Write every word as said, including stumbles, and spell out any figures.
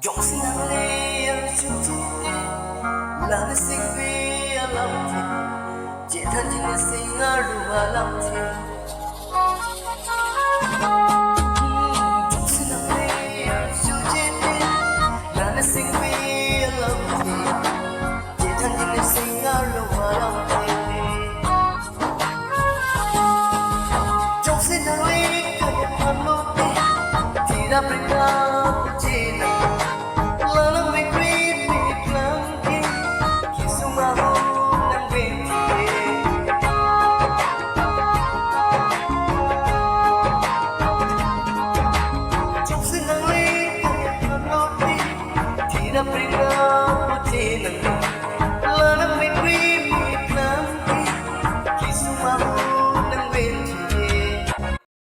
Jongsi nangle arjujetin, la ne singve alamthe, chethanji ne sing arlo alamthe. Hmm, jongsi nangle arjujetin, la ne singve